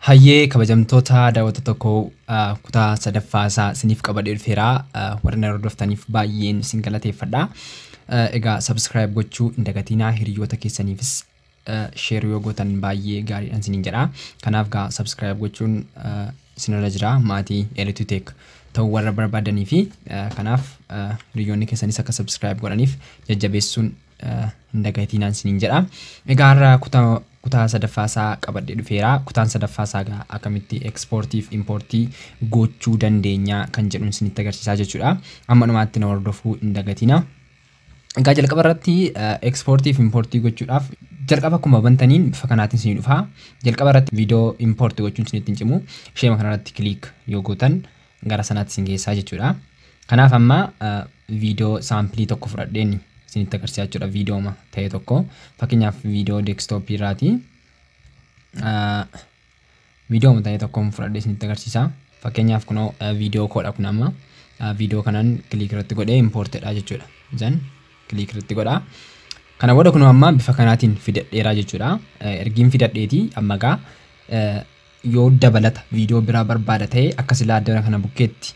Hayyee kabajamtoota daawwattoota tokko kutaa sadaffaa isaa isiniif qabadhee dhufeera. Warra na hordoftaniif baay'een isin galateeffadha. Egaa subscribe gochuu hin dagatinaa, hiriyoota keessaniifis share yoo gootan baay'ee gaariidhaan isiniin jedha. Kanaaf gaa subscribe gochuun isinirra jira maatii Elitu Tech ta'uu warra barbaadanii fi kanaaf hiriyoonni keessanis akka subscribe godhaniif jajjabeessuun hin dagatinaan isiniin jedha. Egaa har'a kutaa sadaffaa isaa qabadhee dhufeera. Kutaan sadaffaa isaa egaa akkamitti ekspoortii fi impoortii gochuu dandeenya kan jedhuun isinitti agarsiisaa jechuudha. Amma dhumaatti na hordofuu hin dagatina. Egaa jalqaba irratti ekspoortii fi impoortii gochuudhaaf jalqaba akkuma bantaniin bifa kanaatiin isinii dhufa. Jalqaba irratti viidiyoo impoortii gochuun isinitti hin cimu. Ishee kanarratti click yoo gootan gara sanaatti isin geessaa jechuudha. Kanaaf amma viidiyoo saampilii tokko fudhadheen isinitti agarsiisaa jechuudha. Viidiyooma ta'e tokko fakkeenyaaf viidiyoo deeskitooppii irraati. Viidiyooma ta'e tokkoon fudhadhee isinitti agarsiisa. Fakkeenyaaf kunoo viidiyoo koodha kun amma. Viidiyoo kanan click irratti godhee impoortedha jechuudha. Zan click irratti godha. Kana booda kunoo amma bifa kanaatiin fidadheeraa jechuudha. Ergiin fidadheetii amma gaa yoo dabalata viidiyoo biraa barbaada ta'e akka silaa addana kana bukkeetti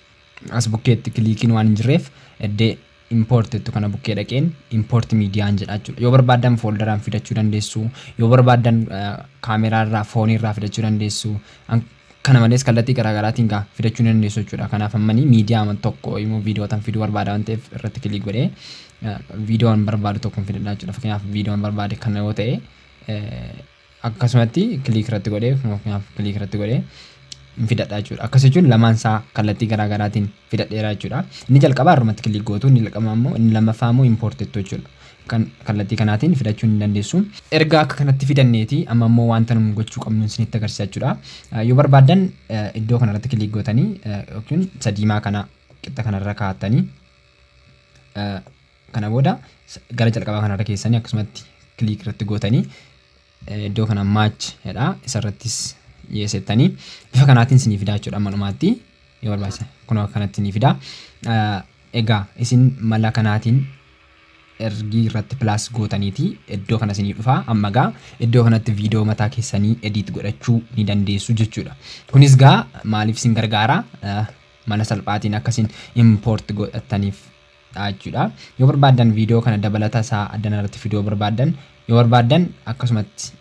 as bukkeetti kiliikiin waan hin jirreef iddee import jettu kana bukkee dhaqeen import miidiyaan jedha jechuudha. Yoo barbaaddan fooldaraan fidachuu dandeessu, yoo barbaaddan kaameraa irraa foonii irraa fidachuu dandeessu. Kana malees kallattii garaagaraatiin gaa fidachuu dandeessu jechuudha. Kanaaf ammanii miidiyaa tokko immoo viidiyoo tan fiduu barbaada waan ta'eef irratti click godhee viidiyoon barbaadu tokkoon fidadha jechuudha. Fakkeenyaaf viidiyoon barbaade kana yoo ta'e akkasumatti click irratti godhee fakkeenyaaf click irratti godhee fidadha jechuudha. Akkas jechuun lamaan isaa kallattii garaagaraatiin fidadheera jechuudha. Inni jalqabaa irrumatti click gootu, inni jalqabaa immoo inni lammaffaa immoo import jettu jechuudha. Kan kallattii kanaatiin fidachuu ni dandeessu. Erga akka kanatti fidanneeti amma immoo wanta nuyi gochuu qabnu isinitti agarsiisa jechuudha. Yoo barbaaddan iddoo kanarratti click gootanii yookiin sadiimaa kana qixa kanarra kaa'attanii kana booda gara jalqabaa kanarra keessanii akkasumatti click irratti gootanii iddoo kana match jedha isarrattis dhiyeessettanii bifa kanaatiin isinii fidaa jechuudha. Amma dhumaatti yoo barbaachise kunoo akkanatti ni fida. Egaa isin mala kanaatiin ergii irratti plus gootaniiti iddoo kana isinii dhufa. Amma gaa iddoo kanatti viidiyoo mataa keessanii edit godhachuu ni dandeessu jechuudha. Kunis gaa maaliif isin gargaara? Mala salphaatiin akkasiin import godhataniif jechuudha. Yoo barbaaddan viidiyoo kana dabalata isaa addana irratti fiduu barbaaddan, yoo barbaaddan akkasumatti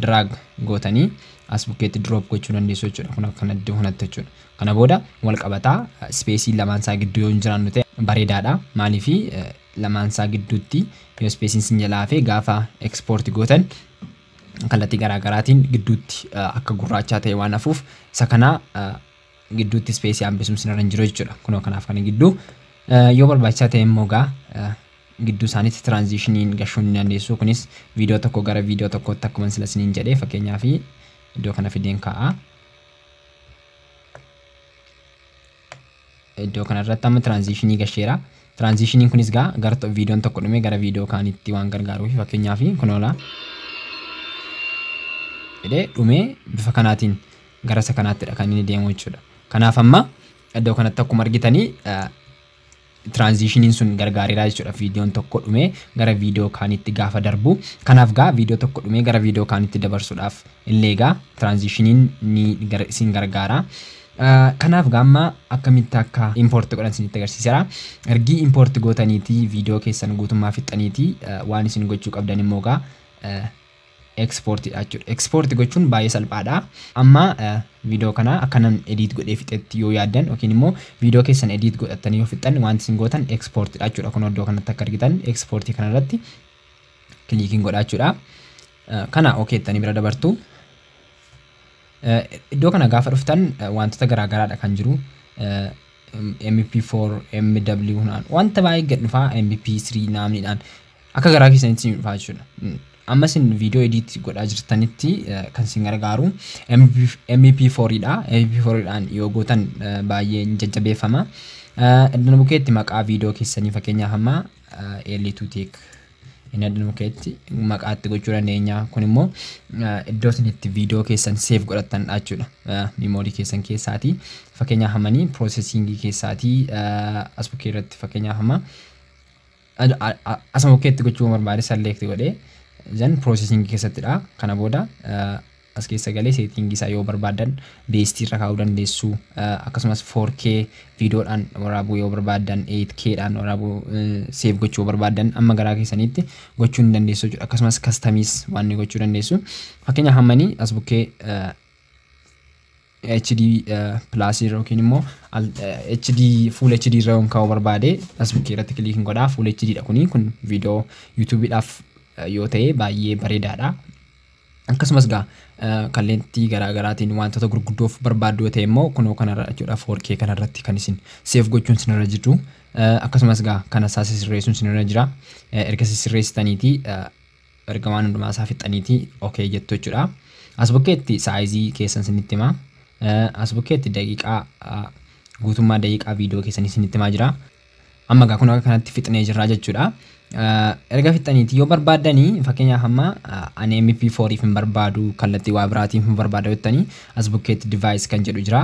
drag gootanii as bukkeetti drop gochuu dandeessu jechuudha. Kun akkana iddoo kanatti jechuudha. Kana booda wal qabataa ispeesii lamaan isaa gidduu yoo hin jiraannu ta'e bareedaadha. Maaliif lamaan isaa gidduutti yoo ispeesiin sin jalaa hafe gaafa ekspoorti gootan kallattii garaagaraatiin gidduutti akka gurraachaa ta'e waan hafuuf isa kana gidduutti ispeesii hambisuun sinirra hin jiru jechuudha. Kunoo kanaaf kana gidduu yoo barbaachisaa ta'e immoo gaa gidduu isaaniitti tiraanzishiniin gashuun ni dandeessu. Kunis viidiyoo tokko gara viidiyoo tokkootti akkuma sila isiniin jedhee fakkeenyaaf iddoo kana fideen kaa'a. Iddoo kanarratti amma tiraanzishinii gasheera. Tiraanzishiniin kunis gaa gara viidiyoon tokko dhumee gara viidiyoo kaanitti waan gargaaruuf fakkeenyaaf kunoola jedhee dhumee bifa kanaatiin gara isa kanaattidha kan inni deemu jechuudha. Kanaaf amma iddoo kanatti akkuma argitanii tiraanzishiniin sun gargaareera jechuudha. Viidiyoon tokko dhumee gara viidiyoo kaanitti gaafa darbu. Kanaaf gaa viidiyoo tokko dhumee gara viidiyoo kaanitti dabarsuudhaaf illee gaa tiraanzishiniin ni isin gargaara. Kanaaf gaa amma akkamitti akka import godhan isinitti agarsiiseera. Ergii import gootaniitii viidiyoo keessan guutummaa fixxaniitii waan isin gochuu qabdan immoo gaa ekspoortiidha jechuudha. Ekspoorti gochuun baay'ee salphaadha. Amma viidiyoo kana akkanan edit godhee fixetti yoo yaaddan yookiin immoo viidiyoo keessan edit godhattanii yoo fixxan wanti isin gootan ekspoortiidha jechuudha. Kun iddoo kanatti akka argitan ekspoortii kanarratti kiliikiin godhaa jechuudha. Kana okay jettanii bira dabartu. Iddoo kana gaafa dhuftan wantoota garaagaraadha kan jiru. MP4, MW wanta baay'ee gad dhufaa, MP3 naamniidhaan akka garaa keessanitti isin dhufaa jechuudha. Amma isin viidiyoo edit godhaa jirtanitti kan isin gargaaru MP4 dha. MP4 dhaan yoo gootan baay'ee jajjabeeffama. Iddoo bukkeetti maqaa viidiyoo keessanii fakkeenyaaf amma L2 Tech inni iddoo bukkeetti maqaatti gochuu dandeenya. Kun immoo iddoo isin itti viidiyoo keessan save godhattanidha jechuudha. Miimoorii keessan keessaati. Fakkeenyaaf ammanii piroosesingii keessaati as bukkee irratti fakkeenyaaf amma asuma bukkeetti gochuu barbaade select godhee zan piroosesingii keessattidha. Kana booda As keessa galee setting isaa yoo barbaadan best irra kaa'uu dandeessu. Akkasumas 4K viidiyoodhaan waraabuu yoo barbaadan, 8K dhaan waraabuu, save gochuu yoo barbaadan, amma garaa keessanitti gochuu ni dandeessu jechuudha. Akkasumas customize waan ni gochuu dandeessu. Fakkeenyaaf hammanii as bukkee HD plus yookiin immoo HD, full HD irra yoon kaa'uu barbaade, as bukkee irratti click hin godhaa. Full HD dha kuni. Kun viidiyoo YouTubeidhaaf yoo ta'e baay'ee bareedaadha. Akkasumas gaa kallattii garaa garaatiin wantoota gurguddoof barbaaddu yoo ta'e immoo kunoo kanarra jechuudha, 4K kanarratti kan isin save gochuun sinirra jiru. Akkasumas gaa kana isaa sirreessuun sinirra jira. Erga sirreessitaniiti, erga waan hundumaa isaa fixxaniiti, okay jettu jechuudha. As bukkeetti size keessan sinitti hima. As bukkeetti daqiiqaa, guutummaa daqiiqaa viidiyoo keessanii sinitti himaa jira. Amma gaa kun akka kanatti fixnee jirra jechuudha. Erga fixxaniiti yoo barbaaddanii, fakkeenyaaf amma ani MP4 hin barbaadu, kallattii waa biraatiin hin barbaada jettanii, as bukkeetti device kan jedhu jira.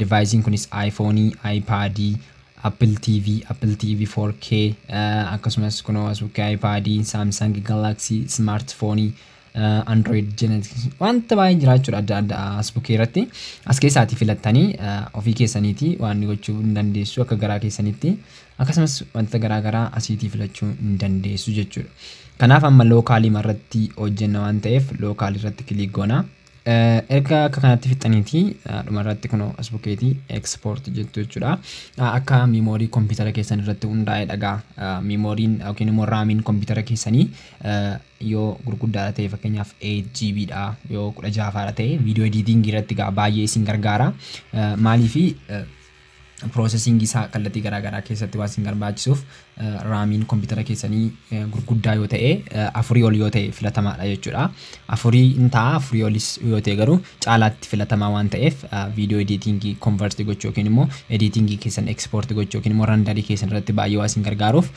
Device'n kunis iPhone, iPad, Apple TV, Apple TV 4K, akkasumas kunoo as bukkee iPad, Samsung Galaxy, smartphone, Android Genesis, wanta baay'ee jira jechuudha adda adda as bukkee irratti. As keessaatii filattanii ofii keessaniitii waan gochuu hin dandeessu akka garaa keessanitti. Akkasumas wanta garaa garaa asiitii filachuu hin dandeessu jechuudha. Kanaaf amma local irratti hojjenna waan ta'eef local irratti click goona. Erga akka kanatti fixxaniiti dhumarratti kunoo as bukkeetii export jettu jechuudha. Akka memory kompiitara keessan irratti hundaa'e dhagaa memoryn yookiin immoo RAMiin kompiitara keessanii yoo gurguddaadha ta'e, fakkeenyaaf 8 GB dha yoo 16 ta'e, viidiyoo editing irratti gaa baay'ee isin gargaara. Maaliifi processing isaa kallattii garaa garaa keessatti waan isin barbaachisuuf RAMiin kompiitara keessanii gurguddaa yoo ta'e, 4 ol yoo ta'e filatamaadha jechuudha. 4 hin ta'a, 4 olis yoo ta'e garuu caalaatti filatamaa waan ta'eef viidiyoo editing convert gochuu yookiin immoo editing keessan export gochuu yookiin immoo render keessan irratti baay'ee waan isin gargaaruuf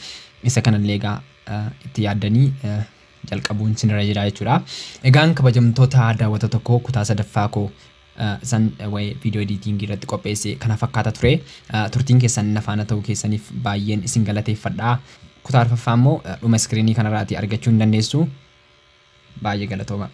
isa kanallee egaa itti yaaddanii jalqabuun isinirra jira jechuudha. Egaan kabajamtoota daawwattoota koo, kutaa sadaffaa koo san waa'ee viidiyoo editing irratti qopheesse kana fakkaata ture. Turtiin keessan na faana ta'uu keessaniif baay'een isin galateeffadha. Kutaa arfaffaa immoo dhuma screen kanarraatii argachuu hin dandeessu. Baay'ee galatooma.